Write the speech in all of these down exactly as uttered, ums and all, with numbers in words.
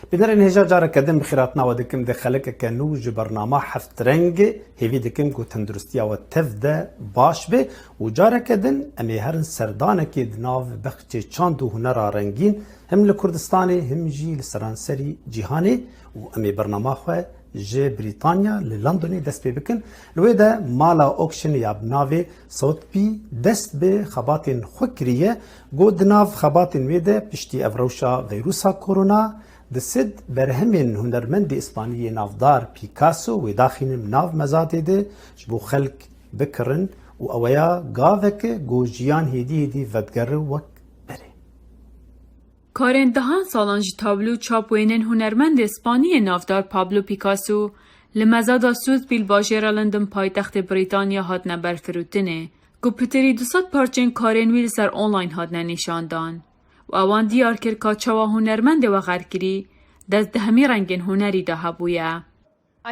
Bînerên hêja, careke din bi xêratina we dikim di xelekeke nû ji bernama Heft Reng. Hêvî dikim ku tenduristiya we tev de baş be û careke din em ê herin serdanekê di nav bexçê çand û hunera rengîn, him li Kurdistanê him jî li seranserî cîhanê, û em ê bernama xwe ji Brîtanya, li Londonê dest pê bikin. Li wê de mala Auction ya bi navê Sotheby's dest bi xebatên xwe kiriye. Got, di nav xebatên wê de piştî ev rewşa veyrusa korona, di sed berhemên hunermendê îspanî yê navdar Picasso wê daxînin nav mezadê de ji bo xelk bikirin û eweya gaveke ku jiyan hêdî hêdî vedigere wek berê. Karên dehan salan ji tablo û çap wênên hunermendê îspanî yê navdar Pablo Picasso li mezada Sotheby's li bajêra London paytextê Brîtanya hatine berfirotinê, ku pitirî du sed parçên karên wî li ser online hatine nîşandan û ewan diyar kir ka çawa hunermendê wexerkirî dest di hemî rengên hunerî de hebûye.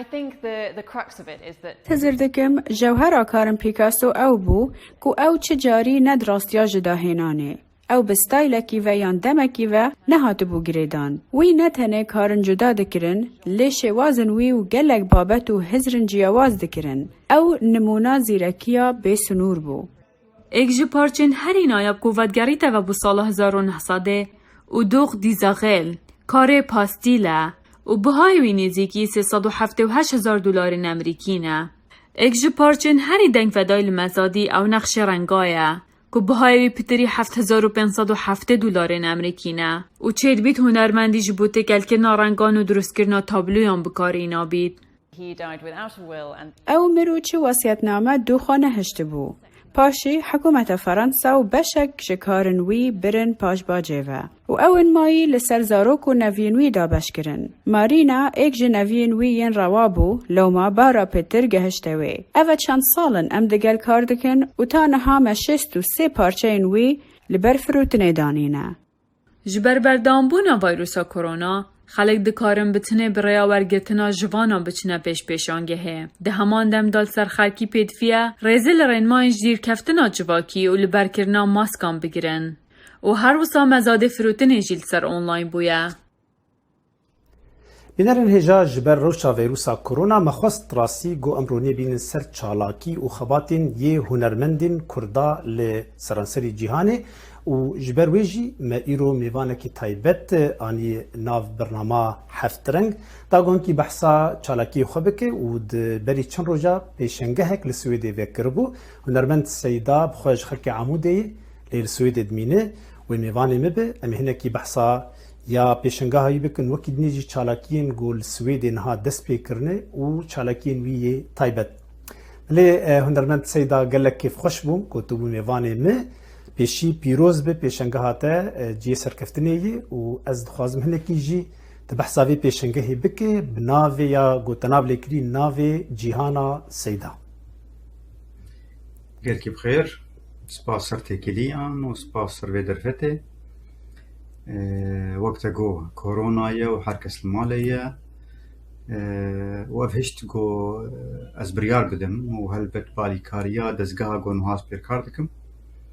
I think the, the crux of it is that Hizir dikim, jewhera karin Picasso ew bû ku ew çi carî ne di rastiya ji dahênanê. Ew bi staylekî ve yan demekî ve nehatibû girêdan. Wî ne tenê karin cuda dikirin, lê şêwazin wî û gelek babet û hizrin ciyawaz dikirin. Ew nimûna zîrekiya bê sinûr bû. Êk ji parçên herî nayab ku vedigerîte ve bû sala hezar û neh sedê û dox dîzaxel, karê pastîl e û bihayê wî nêzîkî sê sed û heftê û heşt hezar dolarên emerîkî ne. Êk ji parçên herî dengvedayî li mezadî ew nexşê renga ye, ku bihayê wî pitirî heft hezar û pênc sed û heftê dolarên emerîkî ne û çêdibît hunermendî ji bo têkelkirina rengan û dirustkirina tabloyan bi karî nabît. He died without a will and Ew mir û çi wesiyetname dû xwe nehiştibû. Paşî hikûmeta Ferensa û beşek ji karin wî birin paşbacê ve û ew in mayî li ser zarok û neviyên wî dabeş kirin. Marîna, êk ji neviyên wî yên rewa bû, lewma bara pêtir gehişte wê. Ev e çend sal in em digel kar dikin û ta niha me şêst û sê parçeyên wî li ber firotinê danîne. Ji ber berdewambûna vayrusa korona, xelk dikarin bi tinê bi rêya wergirtina jivana biçine pêşpêşangehê. Di heman dem de li ser xelkî pêdiviye rêzê li rênmayên ji dîrkeftina civakî û li berkirina maskan bigirin. Û her wisa mezadê firotinê jî li ser online bûye. Bînerên hêja, ji ber rewşa veyrusa korona me xwest rastî ku em ronê bînin ser çalakî û xebatên yê hunermendên Kurda li seranserî cîhanê û ji ber wê jî me îro mêvanekî taybet anî nav bernama Heft Reng. Da ku hinkî behsa çalakiyê xwe bike û di berî çend roja pêşengehek li Swêdê vekiribû. Hunermend Seyda bi xwe ji xelkê Amûdê ye, lê li Swêdê dimîne. Wê mêvanê me be, em ê hinekî behsa ya pêşengeha wî bikin, wekî dinê jî çalakiyên ku li Swêdê niha dest pê kirine û çalakiyên wî yê taybet. Lê, e, hunermend Seyda, gelek kêfxweş bûm ku tu bû mêvanê me. Pêşî pîroz be pêşengeha te, e, cihê serkeftinê ye û ez dixwazim hinekî jî tu behsa vê pêşengehê bike, bi navê ya ku te nav lê kirî, navê Cîhana Seyda. Gelkî bi xêr, spas ser têkiliyan û spas ser vê derfetê. Ee, wek te got, korona ye û her kes li malê ye. Ee, û ev hişt ku, e, ez biryar bidim û helbet balîkariya dezgeha ku niha ez pêkar dikim,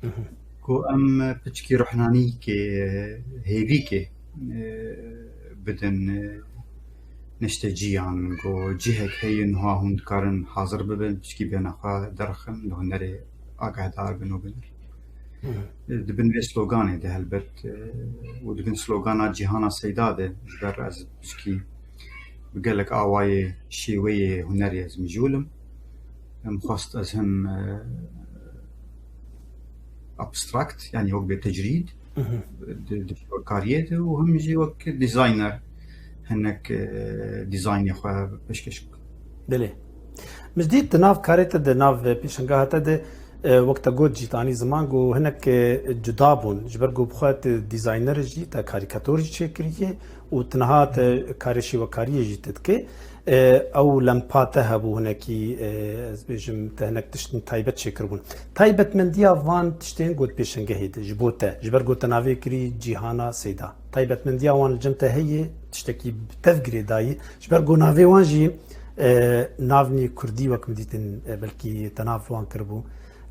Mhm. ku em piçkî ruhnanîkê, hêvîkê, e, bidin, e, nişteciyan, ku cihek heye niha hûn dikarin hazir bibin, piçkî bêhna xwe derxin, li hunerê agahdar bin û binir. Hı. Di bin vê sloganê de helbet, e, û di bin slogana Cîhana Seyda de, ji ber ez piçkî bi gelek awayê şêweyê hunerê ez mijûl im. Em xwest ez him, e, abstract, yanî wek bê tecrîd, Hı hı. di, di şêwekariyê de û him jî wek dîzayner hinek, e, dîzaynê xwe pêşkêş bikim. Belê. Min dît di nav karê te de, nav pêşengeha te de, e, wek te got jî, te anî ziman ku hinek, e, cuda bûn. Ji ber ku bi xwe te dîzayner jî, te karîkator jî çêkiriye û tu niha te karê şêwekariyê jî te dike. E, ew lempa te hebû hinekî, e, ez bêjim, te hinek tiştên taybet çêkiribûn. Taybetmendiya van tiştên got pêşengehê de ji bo te, ji ber got te navê kirî Cîhana Seyda. Taybetmendiya wan li cem te heye, tiştekî bi tev girêdayî. Ji ber got navê wan jî, e, navnî kurdî wek min dîtin, e, belkî te nav wan kiribû.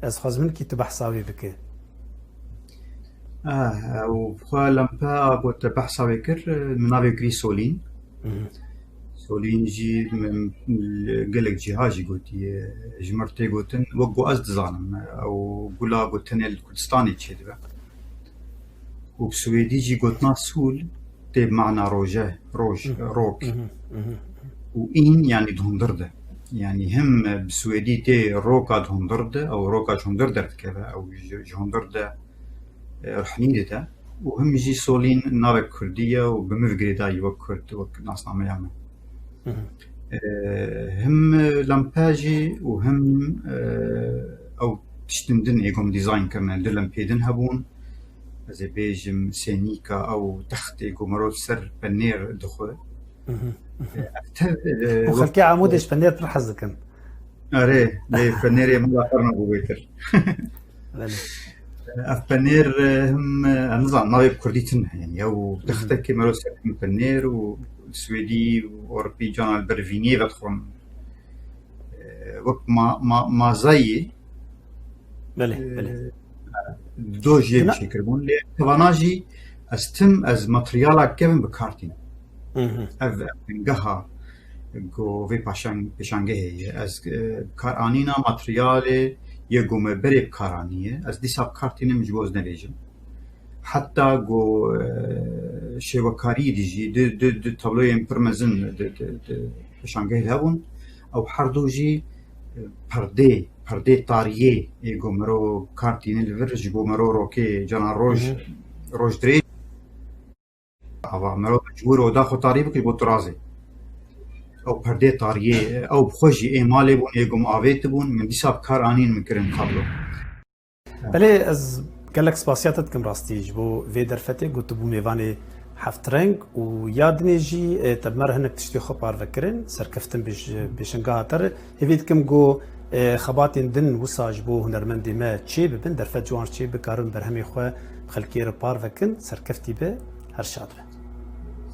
Ez xwazim hinkî tu behsa wê bike. Ah, ew xwe lempe a got te behsa wê kir, min navê kirî Solîn. Mhm. Solîn jî min, min gelek cîha jî gotiye, ji mir tê gotin, wek ku ez dizanim, ew gula ku tenê li Kurdistanê çêdibe. Û bi swêdî jî gotina Sul tê bi mana roje, roj, Mhm. rok. Mhm. Mhm. Û în, yanî di hundir de. Yanî him bi swêdî tê roka di hundir de, ew roka ji hundir derdikeve, ew ji, ji hundir de, e, ruhnî dide. Û him jî Solîn navek kurdî ye û bi min ve girêdayî wek kurd, wek nasnameya min. Mhm. E, him lempe jî û him, e, ew tiştin din ê ku min dîzayn kirine, du lempê din hebûn. Ez ê bêjim sênîka ew textê ku mirov ser penêr dixwe. Mhm, mhm. E, ev tev, e, Û wek xelkê Amûdê ji penêr pir hez dikin. Erê, lê penêrê mala qerna bû bêtir. Belê. Ev penêr, e, him, e, em nizanin, navê bi kurdî tune. Yani, ew Mhm. textekê mero ser him penêr û swêdî û ewropî cana li ber vîniyê vedixwin. E, wek ma-, ma-, mazayê, Belê, e, belê. dojiyê Tuna- çêkiribûn. Lê tevana jî ez tim, ez materyala kevin bi kar tînim. Mhm. Ev, ev bingeha ku vê paşan-, pêşangehê ye. Ez, e, bi kar anîna materyalê yê ku me berê bi kar aniye. Ez dîsa bi kar tînim ji bo ez nebêjim. Heta ku, e, şêwekariyê dî jî du, du, du tabloyên pir mezin di, di, di pêşangehê de hebûn. Ew her du jî, e, perdê, perdê tariyê ê ku mero bi kar tîne li vir ji bo mero rokê cana roj, Mhm. roj dirêj. Ava mero mecbûr oda xwe tarî bike ji bo tirazê. Ew perdê tariyê, ew bi xwe jî ê malê bûn, ê gum avêt bûn, min dîsa bi kar anîn, min kirin tablo. Belê, ez gelek spasiya te dikim rastî ji bo vê derfetê ku tu bû mêvanê Heft Reng û ya dinê jî, e, te bi me re hinek tiştê xwe parve kirin, serkeftin bê ji pêşangeha te re. Hêvî dikim ku, e, xebatên din wisa ji bo hunermendê me çê bibin, derfet ji wan re çê bikarin berhemê xwe bi xelkê re parve kin, serkeftî be, her şad be.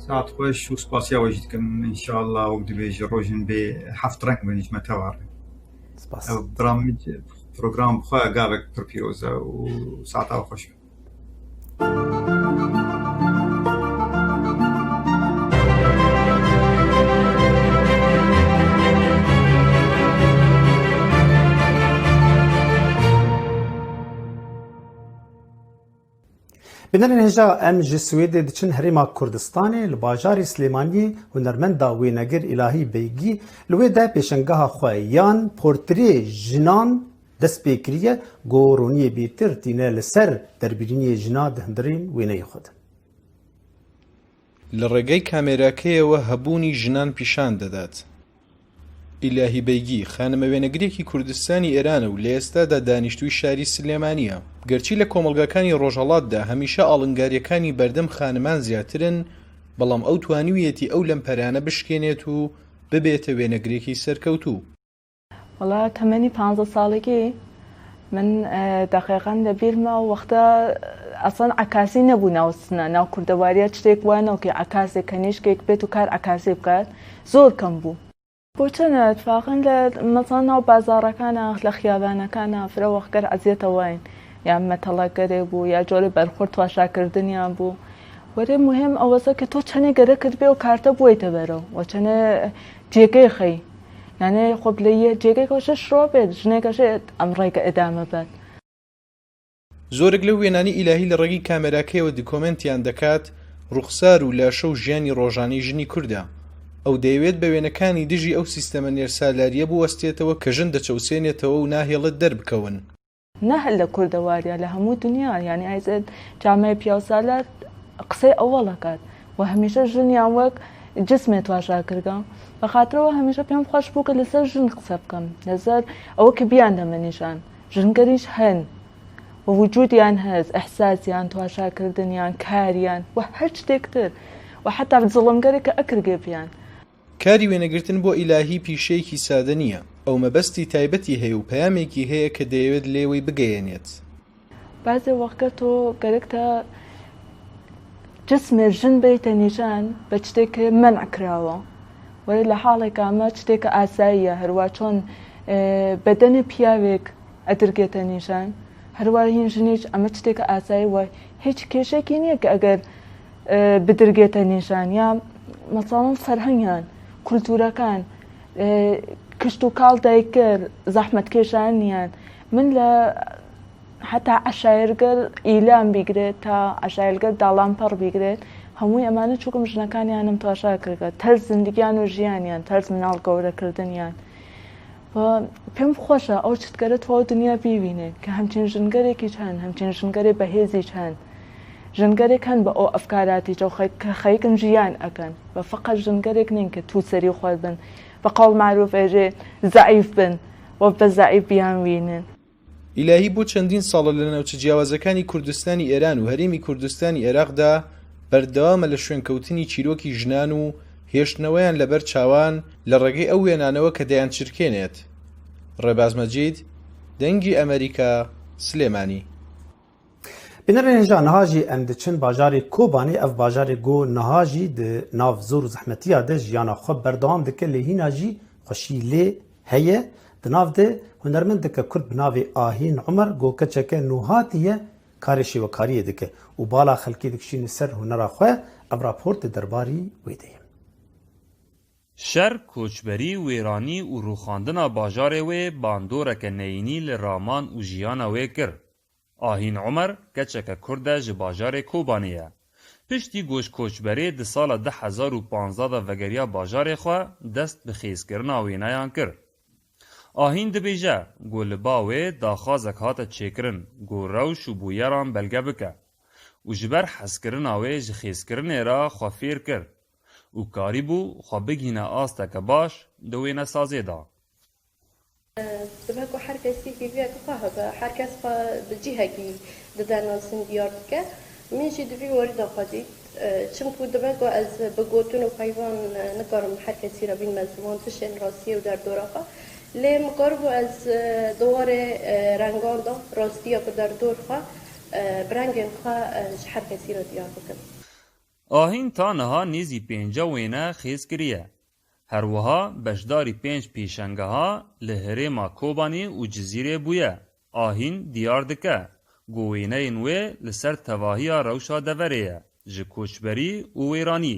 Saet xweş û spasiya we jî dikim. Înşallah wek dibêje rojên bê heft reng bin ji me tevar. Spas. Ew bira min program bi xwe gavek pir pîroz e û saeta we xweş be. Bînerên hêja, em ji Swêdê diçin Herêma Kurdistanê, li bajarê Silêmaniyê hunermenda wênegir Îlahî Beygî li wê de pêşengeha xwe yan portreyê jinan dest pê kiriye, ku roniyê bêtir tîne li ser derbirîniyê jina di hundirên wêneyê xwe de. لە ڕێگەی کامێراکەیەوە هەبوونی ژنان پیشان دەدات. ئیلاهی بەیگی، خانمە وێنەگرێکی کوردستانی ئێرانە و لە ئێستادا دانیشتووی شاری سلێمانیە. گەرچی لە کۆمەڵگاکانی ڕۆژهەڵاتدا هەمیشە ئاڵنگاریەکانی بەردەم خانمان زیاترن، بەڵام ئەو توانیویەتی ئەو لەمپەرانە بشکێنێت و ببێتە وێنەگرێکی سەرکەوتوو. وەڵا تەمەنی پانزە ساڵگی من، ئە، دەقیقەن لە بیرمە و وەختە ئەسڵەن عەکاسی نەبوو ناو سنە، ناو کوردەواریە شتێک وانە وەکی عەکاسێک کەنیشکێک بێت و کار عەکاسی بکات، زۆر کەم بوو. بۆ چەنە اتفاقن لە مەسەڵەن ناو بازاڕەکانە، لە خیابانەکانە، فرە وەختگەر عەزیەتە واین، یا مەتەڵەگەرێ بوو، یا جۆرە بەرخورد تواشاکردنیان بوو. وەرێ مهم ئەوەسە کە تۆ چەنێ گەرەکت بێ و کارتە بوویتە بەرەو، و چەنێ جێگەی خەی. یانێ خۆ بلێ یە جێگەی کەشە شڕۆ بێت، ژنێک کەشێ ئەم ڕێگە ئەدامە بەت. زۆرێک لەو وێنانی ئیلاهی لە ڕێگەی کامێراکەیەوە دیکۆمێنتیان دەکات، ڕوخسار و لاشە و ژیانی ڕۆژانەی ژنی کوردە. ئەو دەیەوێت بە وێنەکانی دژی ئەو سیستەمە نێرسالاریە بوەستێتەوە کە ژن دەچەوسێنێتەوە و ناهێڵێت دەربکەون. نە هەر لە کوردەواریە، لە هەموو دنیا، یعنی ئایزێت جامعەی پیاوسالار قسەی ئەوەڵەکات و هەمیشە ژنیان وەک جسمێ تواشا کردە. بە خاترەوە هەمیشە پێم خۆش بوو کە لەسەر ژن قسە بکەم، لەسەر ئەوە کە بیان دەمە نیشان. ژنگەریش هەن و وجودیان هەست، ئەحساسیان، تواشاکردنیان، کاریان و هەر شتێک تر و حتا زڵمگەرێک کە ئەکرگێ بیان. کاری وێنەگرتن بۆ ئیلاهی پیشەیەکی سادە نییە. ئەو مەبەستی تایبەتی هەیە و پەیامێکی هەیە کە دەیەوێت لێوەی بگەیەنێت. بعضی وەختە تۆ گەرەکتە جسمێ ژن بیتە نیشان بە شتێک کە منع کراوە. وەرە لە حاڵێک ئەمە شتێکە ئاساییە، هەروە چۆن، ئێ، بەدەنێ پیاوێک ئەدرگێتە نیشان. Her wa hîn jinî, em çi têke asayî, wa hiç kêşekî niye ki eger, e, bidirgete nîşan ya, mesalan, ferhengan, kultûrekan, e, kişt û kal dayikir, zehmetkêşan niyan. Min le heta eşayirgir îlan bigire, ta eşayirgir dalanper bigire, hemû emane çûkim jinekan yanim taşa kirge. Ters zindigiyan û jiyan yan, ters minal gawre kirdin yan. Ve pêm xweş e, ew çi dikare tu ew dinya bîvîne, ke hemçîn jingerekî çend, hemçîn jingerê behêzî çend. Jingerek hen bi ew efkaratî çew xey-, ke xeyikin jiyan ekin. Ve feqet jingerek nin ke tu serî xwe bin. Ve qewl marûf êjê zeîf bin. Ve bi zeîf biyan wînin. ئیلاهی بۆ چەندین ساڵە لە ناوچە جیاوازەکانی کوردستانی ئێران و هەرێمی کوردستانی عێراقدا بەردەوامە لە شوێنکەوتنی چیرۆکی ژنان و هێشتنەوەیان لەبەر چاوان لە ڕێگەی ئەو وێنانەوە کە دەیانچرکێنێت. ڕێباز مەجید، دەنگی ئەمریکا، سلێمانی. Bînerên hêja, niha jî em diçin bajarê Kobanê. Ev bajarê ku niha jî di nav zor û zehmetiya de jiyana xwe berdewam dike, lê hîna jî xweşî lê heye. Di nav de hunermendeke Kurd bi navê Ahîn Umer, ku keçeke nûhatî ye, karê şêwekariyê dike û bala xelkê dikişîne ser hunera xwe. Ev raport di derbarî wê de ye. Şer, koçberî, wêranî û rûxandina bajarê wê bandoreke neyînî li raman û jiyana wê kir. Ahîn Omer keçeke Kurd e ji bajarê Kobanê ye. Piştî ku ji koçberê di sala du hezar û panzdeh de vegeriya bajarê xwe, dest bi xêzkirina wêneyan kir. Ahîn dibêje ku li ba wê daxwazek hate çêkirin ku rewş û bûyeran belge bike û ji ber hezkirina wê ji xêzkirinê re xwe fêr kir û karîbû xwe bigihîne asteke baş di wênesazê de. Dibe ku her kesî hîviyek xwe hebe, her kes xwe bi cihekî dide nas û diyar dike. Min jî di vî warî de xwe dît. Çimku dibe ku ez bi gotin û peyvan nikarim her kesî re bînime ziman tiştên rastiyê û derdora xwe. Lê min karibû ez di warê rengan de rastiya ku derdor xwe bi rengên xwe ji her kesî re diyar bikim. Ahîn ta niha nêzî pêncî wêne xêz kiriye. Her wiha beşdarî pênc pêşengeha li herêma Kobanê û Cizîrê bûye. Ahîn diyar dike ku wêneyên wê li ser tevahiya rewşa deverê ye, ji koçberî û wêranî.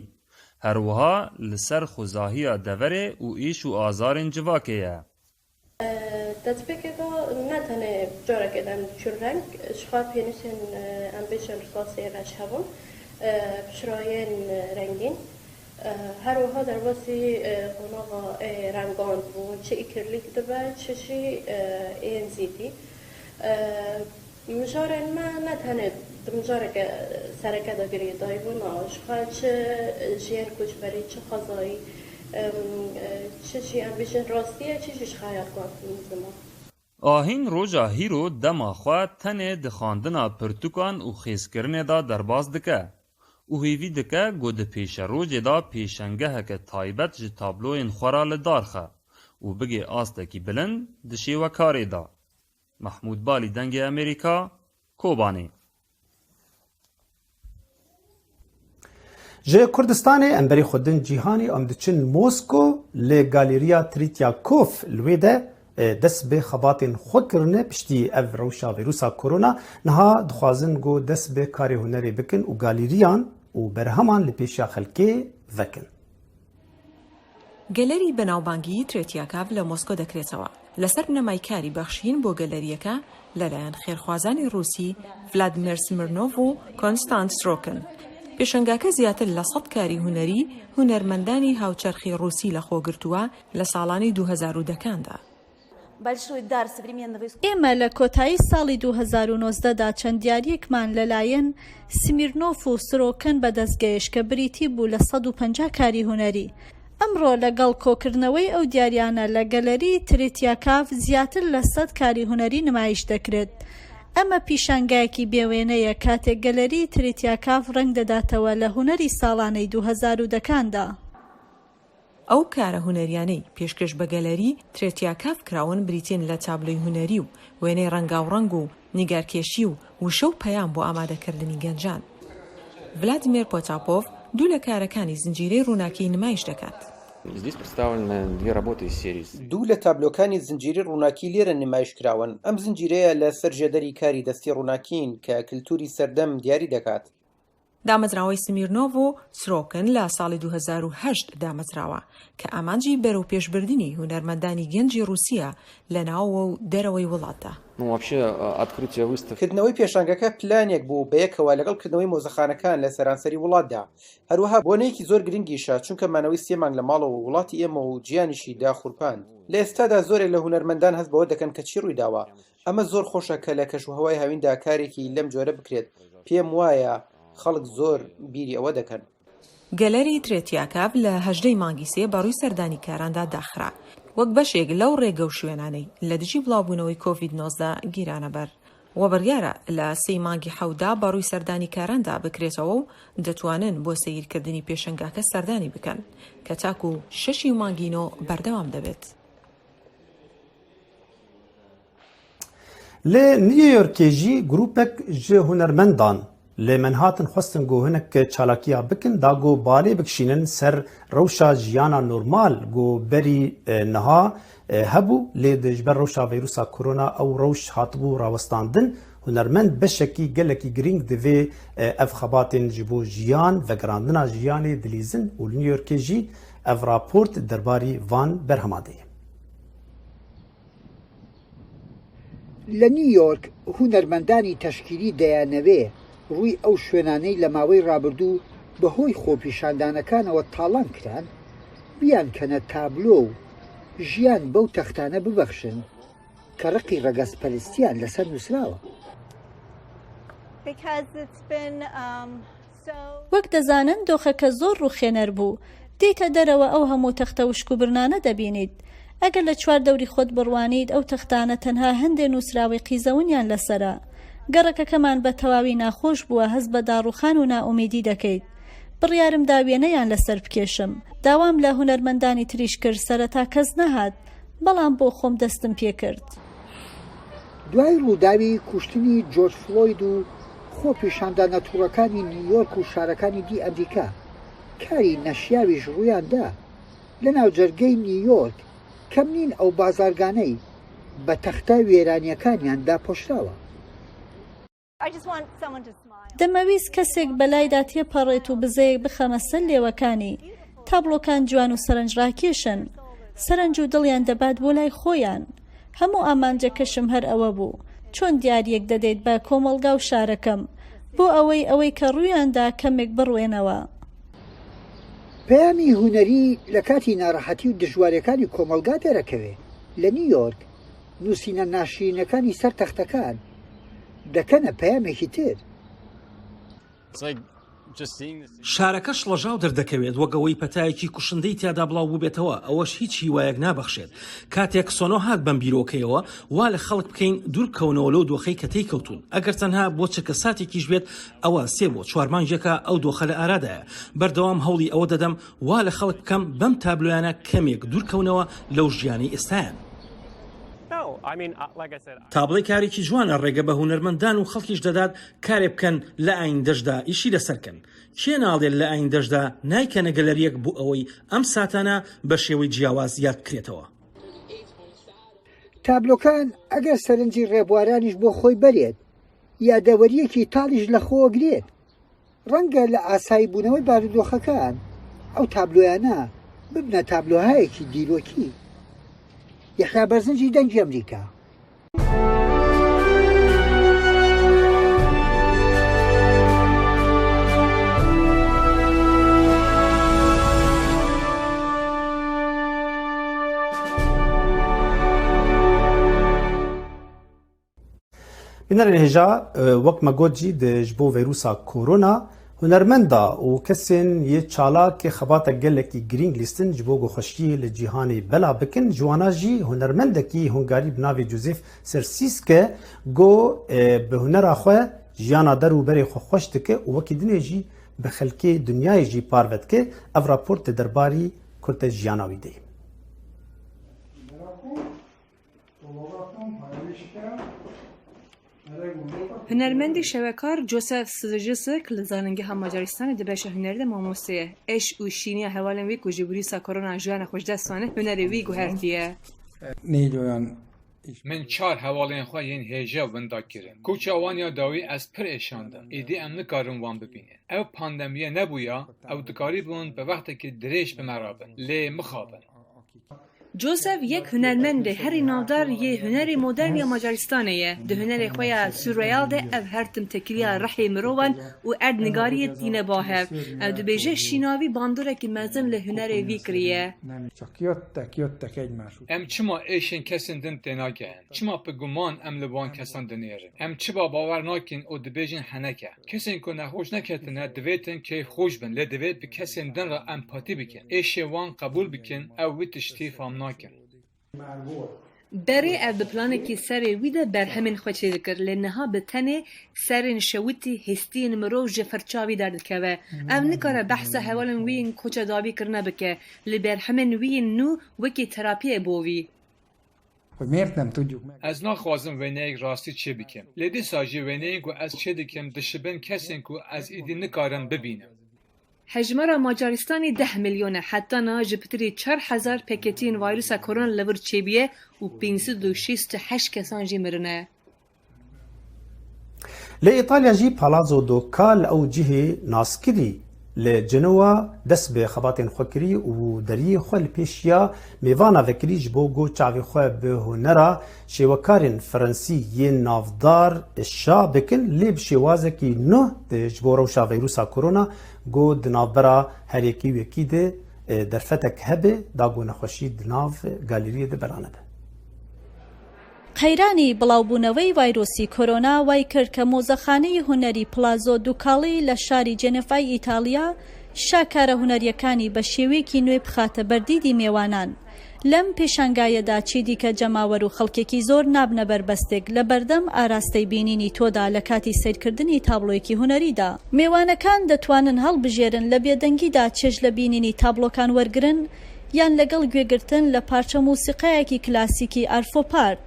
Her wiha li ser xwezahiya deverê û êş û azarên civakê ye. Destpêkê de ne tenê careke dem çûn reng, ji xwe pênûsên, em bêjin, rixasê reş hebûn, pişrayên rengîn. Her wiha derbasî qonaxa ê rengan dibûn, çi îkirlîk dibe, çi jî ên zîtî. Mijarên me ne tenê di mijareke sereke de girêdayî bûn, a ji xwe çi ji yên koçberî, çi xwezayî, çi jî em bêjin rastiyê, çi jî ji xeyal got ziman. Ahîn roja hîro dema xwe tenê di xwendina pirtûkan û xêzkirinê de derbas dike û hêvî dike ku di pêşerojê de pêşengeheke taybet ji tabloyên xwe re li dar xe û bigê astekî bilind di şêwekarê de. Mehmûd Balî, Dengê Amerîka, Kobanê. Ji Kurdistanê em berî xwe din cîhanê em diçin Mosko, li Galeriya Tretyakof li wê de, e, dest bi xebatên xwe kirine. Piştî ev rewşa vîrusa korona, niha dixwazin ku dest bi karê hunerê bikin û galeriyan û berheman li pêşiya xelkê vekin. گەلەری بەناوبانگی ترێتیاکاڤ لە مۆسکۆ دەکرێتەوە. لەسەر بنەمای کاری بەخشین بۆ گەلەرییەکە لەلایەن خێرخوازانی ڕووسی ڤلادمێر سمیرنۆڤ و کۆنستانت سرۆکن. پێشەنگاکە زیاتر لە سەد کاری هونەری هونەرمەندانی هاوچەرخی ڕووسی لەخۆ گرتووە لە ساڵانی دوو هەزار و دەکاندا. ئێمە لە کۆتایی ساڵی دوو هەزار و نۆزدە دا چەند دیارییەکمان لەلایەن سمیرنۆف و سرۆکن بەدەستگەیشت کە بریتی بوو لە سەد و پەنجا کاری هونەری. ئەمڕۆ لەگەڵ کۆکردنەوەی ئەو دیاریانە لە گەلەری ترێتیاکاڤ زیاتر لە سەد کاری هونەری نمایش دەکرێت. ئەمە پیشانگایەکی بێوێنەیە کاتێک گەلەری ترێتیاکاڤ ڕەنگ دەداتەوە لە هونەری ساڵانەی دوو هەزار و دەکاندا. ئەو کارە هونەریانەی پێشکەش بە گەلەری ترێتیاکاڤ کراون بریتین لە تابلۆی هونەری و وێنەی ڕەنگاوڕەنگ و نیگارکێشی و وشە و پەیام بۆ ئامادەکردنی گەنجان. ڤلادیمێر پۆتاپۆڤ دوو لە کارەکانی زنجیرەی ڕووناکیی نمایش دەکات. Здесь представлены две работы из серии. دوو لە تابلۆکانی زنجیری ڕووناکی لێرە نمایش کراون. ئەم زنجیرەیە لە سەر ژێدەری کاری دەستی ڕووناکین کە کلتوری سەردەم دیاری دەکات. دامەزراوەی سمیرنۆڤ و سرۆکن لە ساڵی دوو هەزار و هەشت دامەزراوە کە ئامانجی بەرەوپێشبردنی هونەرمەندانی گەنجی ڕووسیە لە ناوەوە و دەرەوەی وڵاتدا. Ну, вообще, э, открытие выставки. کردنەوەی پێشانگەکە پلانێک بوو بەیەکەوە لەگەڵ کردنەوەی مۆزەخانەکان لە سەرانسەری وڵاتدا. هەروەها بۆنەیەکی زۆر گرنگیشە، چونکە مانەوەی سێ مانگ لە ماڵەوە وڵاتی ئێمە و جیانیشی داخورپاند. لە ئێستادا زۆرێک لە هونەرمەندان هەست بەوە دەکەن کە چی ڕوویداوە. ئەمە زۆر خۆشە کە لە کەشوهەوای هاویندا کارێکی لەم جۆرە بکرێت. پێم وایە خەڵک زۆر بیری ئەوە دەکەن. گەلەری ترێتیاکاڤ لە هەژدەی مانگی سێ بەڕووی سەردانیکاراندا داخرا، وەک بەشێک لەو ڕێگە و شوێنانەی لە دژی بڵاوبوونەوەی کۆڤید نۆزدە گیرانەبەر. وە بڕیارە لە سێی مانگی حەودا بەڕووی سەردانیکاراندا بکرێتەوە و دەتوانن بۆ سەیرکردنی پێشەنگاکە سەردانی بکەن کە تاکو شەشی مانگی نۆ بەردەوام دەبێت. Li New Yorkê jî grûpek ji hunermendan li Manhattan xwestin ku hinek çalakiya bikin, da ku balê bikişînin ser rewşa jiyana normal ku berî, e, niha, e, hebû, lê di ji ber rewşa vîrusa korona ew rewş hatibû rawestandin. Hunermend beşekî gelekî girîng divê, e, ev xebatên ji bo jiyan, vegerandina jiyanê dilîzin û li New Yorkê jî ev raport derbarî van berhema de ye. لە نیویۆرک هونەرمەندانی تەشکیلی دەیانەوێ ڕووی ئەو شوێنانەی لە ماوەی ڕابردوو بەهۆی خۆپیشاندانەکانەوە تاڵان کران، بیان کەنە تابلۆ و ژیان بەو تەختانە ببەخشن کە ڕقی ڕەگەزپەرستیان لەسەر نووسراوە. Because it's been, um, so وەک دەزانن، دۆخەکە زۆر ڕووخێنەر بوو. دێیتە دەرەوە ئەو هەموو تەختە وشک و برنانە دەبینیت. ئەگەر لە چوار دەوری خۆت بڕوانیت، ئەو تەختانە تەنها هەندێ نووسراوی قیزەونیان لەسەرە. گەڕەکەکەمان بە تەواوی ناخۆش بووە، هەست بە داڕووخان و نائومیدی دەکەیت. بڕیارم دا وێنەیان لەسەر بکێشم. داوام لە هونەرمەندانی تریش کرد، سەرەتا کەس نەهات، بەڵام بۆ خۆم دەستم پێ کرد. دوای ڕووداوی کوشتنی جۆرج فلۆید و خۆپیشاندانە تووڕەکانی نیویۆرک و شارەکانی دی ئەمریکا، کاری نەشیاویش ڕوویان دا. لە ناوجەرگەی نیویۆرک کەم نین ئەو بازارگانەی بە تەختە وێرانیەکانیان داپۆشراوە. I just want someone to smile. دەمەویست کەسێک بەلایدا تێپەڕێت و بزەیەک بخەمە سەر لێوەکانی. تابلۆکان جوان و سەرنجڕاکێشن. سەرنج و دڵیان دەبات بۆ لای خۆیان. هەموو ئامانجەکەشم هەر ئەوە بوو. چۆن دیاریەک دەدەیت بە کۆمەڵگا و شارەکەم، بۆ ئەوەی ئەوەی کە ڕوویاندا کەمێک بڕوێنەوە. پەیامی هونەری لە کاتی ناڕەحەتی و دژواریەکانی کۆمەڵگا دەرەکەوێ. لە نیویۆرک نووسینە ناشرینەکانی سەر تەختەکان دەکەنە پەیامێکی تر. شارەکە شڵەژاو دەردەکەوێت، وەک ئەوەی پەتایەکی کوشندەی تیادا بڵاو بووبێتەوە. ئەوەش هیچ هیوایەک نابەخشێت. کاتێک سۆنۆ هات بەم بیرۆکەیەوە، وا لە خەڵک بکەین دوور بکەونەوە لەو دۆخەی کە تێی کەوتون. ئەگەر تەنها بۆ چرکە ساتێکیش بێت، ئەوە سێ بۆ چوار مانگێکە ئەو دۆخە لە ئارادایە. بەردەوام هەوڵی ئەوە دەدەم وا لە خەڵک بکەم بەم تابلۆیانە کەمێک دوورکەونەوە لەو ژیانەی ئێستایان. تابڵێ کارێکی جوانە، ڕێگە بە هونەرمەندان و خەڵکیش دەدات کارێ بکەن لە ئایندەشدا ئیشی لەسەر کەن. کێ ناڵێت لە ئایندەشدا نایکەنە گەلەریەک بۆ ئەوەی ئەم ساتانە بە شێوەی جیاواز یاد بکرێتەوە؟ تابلۆکان ئەگەر سەرنجی ڕێبوارانیش بۆ خۆی بەرێت، یادەوەریەکی تاڵیش لە خۆ گرێت. ڕەنگە لە ئاسایی بوونەوەی بارودۆخەکان ئەو تابلۆیانە ببنە تابلۆهایەکی دیرۆکی. یەحیا بەرزنجی، دەنگی ئەمریکا. Bînerên hêja, e, wek me got jî di ji bo vîrusa korona, hunermenda û kesên yê çalak ê xebata gelekî girîng lîstin ji bo ku xweşiyê li cîhanê bela bikin. Ji wana jî hunermendekî hungarî bi navê Joseph Sersiske, ku, e, bi hunera xwe jiyana der û berê xwe xweş dike û wekî dinê jî bi xelkê dinyayê jî parve dike. Ev raport di derbarî kurte jiyana wî de ye. Hunermendê şewekar Joseph Sijisik li Zanîngeha Macaristanê di beşa hunerî de mamoste ye. Eş û şîniya hevalên wî ku ji vîrusa korona jiyana xwe ji dest dane, hunerê wî guhertiye. Min çar hevalên xwe yên hêja winda kirin. Koça wan ya dawî ez pir êşandim. Êdî em nikarin wan bibînin. Ew pandemiye nebûya, ew dikarîbûn bi wextekî dirêj bi me re bin. Lê mixabin. Joseph yek hunermendê herî navdar yê hunerê modern ya Macaristanê ye. Di hunerê xwe ya surreal de ev her tim têkiliya rihê mirovan û erdnigariyê tîne ba hev. Ew dibêje şîna wî bandorekî mezin li hunerê vî kiriye. Em çima êşên kesên din tênagehin? Çima bi guman em li wan kesan dinêrin? Em çiba bawer nakin û dibêjin heneke? Kesên ku nexweş neketine divêtin kêfxweş bin, lê divêt bi kesên din re empatî bikin, êşê wan qebûl bikin, ew wî tiştî fam nakin. Berê ev bi planekî serê wî de berhemên xwe çêdikir, lê niha bi tenê serên şewitî hêstiyên mirov ji firça wî derdikeve. Ev nikare behsa hevalên wî yên koça dawî kirine bike, lê berhemên wî yên nû wekî terapiyê bo wî. Ez naxwazim wêneyek rastî çêbikim, lê dîsa jî wêneyên ku ez çêdikim dişibin kesên ku ez êdî nikarim bibînim. Hejmara Macaristanê deh milyon e, heta niha ji pitirî çar hezar peketiyên vîrusa korona li vir çêbûye û pênc sed û şêst û heşt kesan jî mirine. Li Îtalya jî Palazzo Ducale ew cihê naskirî li Genoa dest bi xebatên xwe kirî û deriyê xwe li pêşiya mêvana vekirî ji bo ku çavê xwe bi hunera şêwekarên Fransî yên navdar şa bikin, lê bi şêwazekî nû ji bo rewşa vîrusa korona ku di navbera her yekî û yekî de, e, derfetek hebe, da ku nexweşî di nav galeriyê de bela nebe. Qeyrana bڵاوبوونەوەی ڤایرۆسی کۆرۆنا وای کرد کە مۆزەخانەی هونەری پڵازۆ دوکاڵی لە شاری جێنێڤای ئیتاڵیا شاکارە هونەرییەکانی بە شێوەیەکی نوێ بخاتە بەر دیدی مێوانان. لەم پێشانگایەدا چیدی کە جەماوەر و خەڵکێکی زۆر نابنە بەربەستێک لە بەردەم ئاراستەی بینینی تۆدا لە کاتی سەیرکردنی تابڵۆیەکی هونەریدا. مێوانەکان دەتوانن هەڵبژێرن لە بێدەنگیدا چێژ لە بینینی تابڵۆکان وەرگرن، یان لەگەڵ گوێگرتن لە پارچە مۆسیقایەکی کلاسیکی ئارفۆپارت.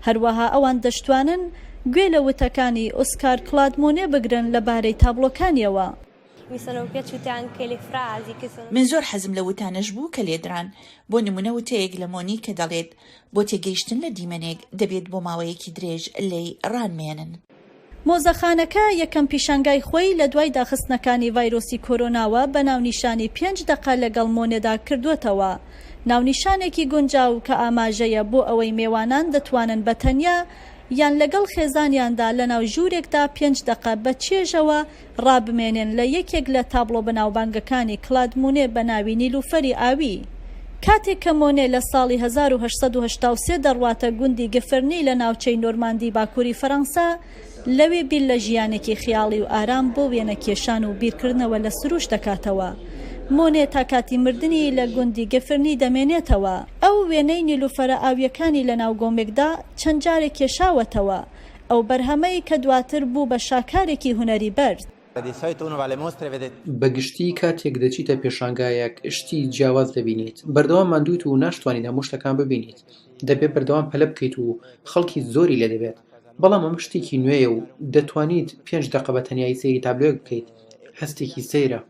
هەروەها ئەوان دەشتوانن گوێ لە وتەکانی ئۆسکار کلاد مۆنێ بگرن لە بارەی تابڵۆکانیەوە. من زۆر حەزم لە وتانەش بوو کە لێدران، بۆ نمونە وتەیەک لە مۆنی کە دەڵێت، بۆ تێگەیشتن لە دیمەنێک دەبێت بۆ ماوەیەکی درێژ لێی ڕانمێنن. مۆزەخانەکە یەکەم پیشانگای خۆی لە دوای داخستنەکانی ڤایرۆسی کۆرۆناوە بە ناونیشانی پێنج دەقە لەگەڵ مۆنێدا کردووەتەوە. ناونیشانێکی گونجاو کە ئاماژەیە بۆ ئەوەی مێوانان دەتوانن بە تەنیا یان لەگەڵ خێزانیاندا لەناو ژوورێکدا پێنج دەقە بە چێژەوە ڕابمێنێن لە یەکێک لە تابڵۆ بەناوبانگەکانی کلاد مونێ بە ناوی نیلوفەری ئاوی. کاتێک کە مۆنێ لە ساڵی هەزار و هەشت سەد و هەشتا و سێ دەڕواتە گوندی گفرنی لە ناوچەی نۆرماندی باکووری فەڕەنسا، لەوێ بیر لە ژیانێکی خیاڵی و ئارام بۆ وێنە کێشان و بیرکردنەوە لە سروش دەکاتەوە. مۆنێ تا کاتی مردنی لە گوندی گفرنی دەمێنێتەوە. ئەو وێنەی نیلوفەرە ئاویەکانی لە ناو گۆمێکدا چەند جارێک کێشاوەتەوە. ئەو بەرهەمەی کە دواتر بوو بە شاکارێکی هونەری بەرز. بە گشتی کاتێک دەچیتە پێشانگایەک شتی جیاواز دەبینیت. بەردەوام ماندوویت و ناشتوانیت هەموو شتەکان ببینیت. دەبێت بەردەوام پەلە بکەیت و خەڵکی زۆری لێ دەبێت. بەڵام ئەمە شتێکی نوێیە و دەتوانیت پێنج دەقە بە تەنیایی سەیری تابلۆیەک بکەیت. هەستێکی سەیرە.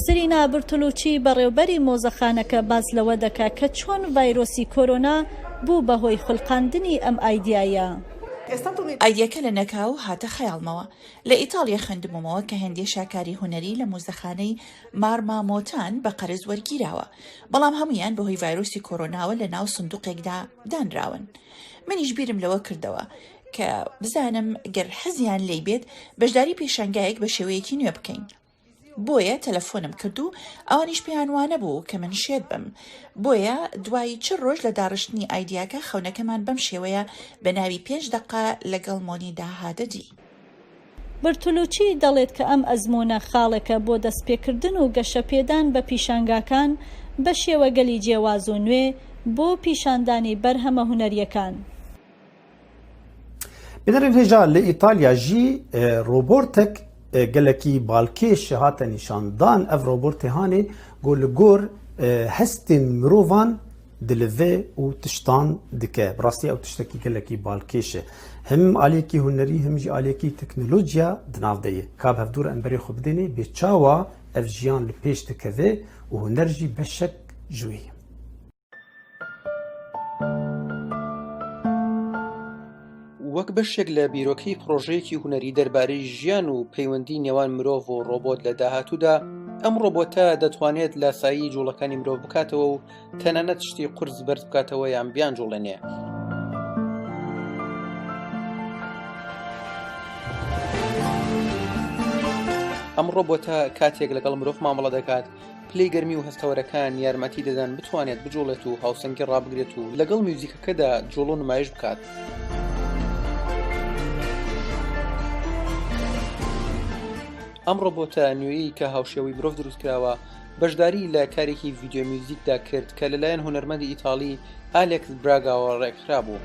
سرینا برتلوچی بەڕێوبەری مۆزەخانەکە باس لەوە دەکا کە چۆن ڤایرۆسی کۆرۆنا بوو بە هۆی خولقاندنی ئەم ئایدیایە. ئایدیەکە لە نەکاو هاتە خەیاڵمەوە. لە ئیتاڵیا خوێندبوومەوە کە هەندێ شاکاری هونەری لە مۆزەخانەی مارمامۆتان بە قەرز وەرگیراوە، بەڵام هەمویان بەهۆی ڤایرۆسی کۆرۆناوە لە ناو سندوقێکدا دانراون. منیش بیرم لەوە کردەوە کە بزانم گەر حەزیان لێی بێت بەشداری پێشانگایەک بە شێوەیەکی نوێ بکەین. بۆیە تەلەفۆنم کرد و ئەوانیش پێیان وانە بوو کە من شێت بم. بۆیە دوای چل ڕۆژ لە داڕشتنی ئایدیاکە خەونەکەمان بەم شێوەیە بە ناوی پێنج دەقە لەگەڵ مۆنیدا هاتە دی. برتلوچی دەڵێت کە ئەم ئەزموونە خاڵێکە بۆ دەستپێکردن و گەشەپێدان بە پیشانگاکان بە شێوەگەلی جیاواز و نوێ بۆ پیشاندانی بەرهەمە هونەریەکان. Bînerên hêja li Îtalya jî, e, robortek, e, gelekî balkêş hate nîşandan. Ev robortê hanê ku li gor, e, hestên mirovan dilive û tiştan dike. Bi rastî ew tiştekî gelekî balkêş e. Him aliyekî hunerî, him jî aliyekî teknolojiya di nav de ye. Ka bi hevdû re em berê xwe bidênê, bê çawa ev jiyan li pêş dikeve û huner jî beşek ji wê ye. وەک بەشێک لە بیرۆکەی پڕۆژەیەکی هونەری دەربارەی ژیان و پەیوەندی نێوان مرۆڤ و ڕۆبۆت لە داهاتوودا، ئەم ڕۆبۆتە دەتوانێت لاسایی جوڵەکانی مرۆڤ بکاتەوە و تەنانەت شتی قورس بەرز بکاتەوە یان بیان جوڵێنێ. ئەم ڕۆبۆتە کاتێک لەگەڵ مرۆڤ مامەڵە دەکات، پلەی گەرمی و هەستەوەرەکان یارمەتی دەدەن بتوانێت بجوڵێت و هاوسەنگی ڕابگرێت و لەگەڵ میوزیکەکەدا جوڵ و نمایش بکات. ئەم ڕۆبۆتە نوێیی کە هاوشێوەی مرۆڤ دروست کراوە، بەشداری لە کارێکی ڤیدیۆ میوزیکدا کرد کە لەلایەن هونەرمەندی ئیتاڵی ئالێکس براگاوە ڕێکخرا بوو.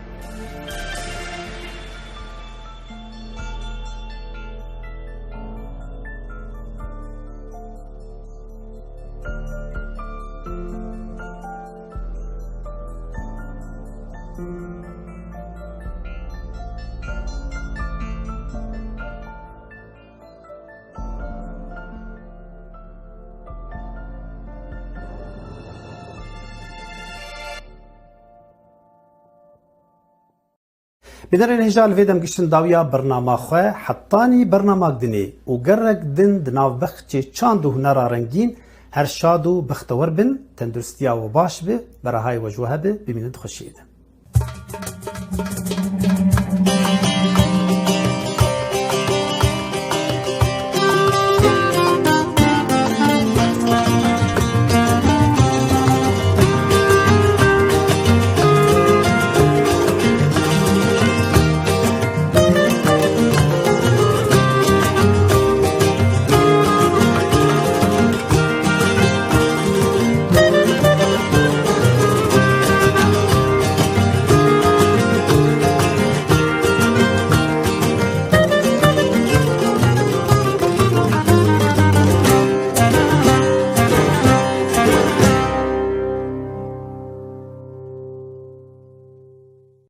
Bînerên hêja, li vê dem giştin dawiya bernama xwe, hetanî bernamak dinê û gerek din di nav bexçê çand û hunera rengîn her şad û bextewer bin, tenduristiya we baş be, berahayê we ji we hebe, bimînin di xweşiyê de.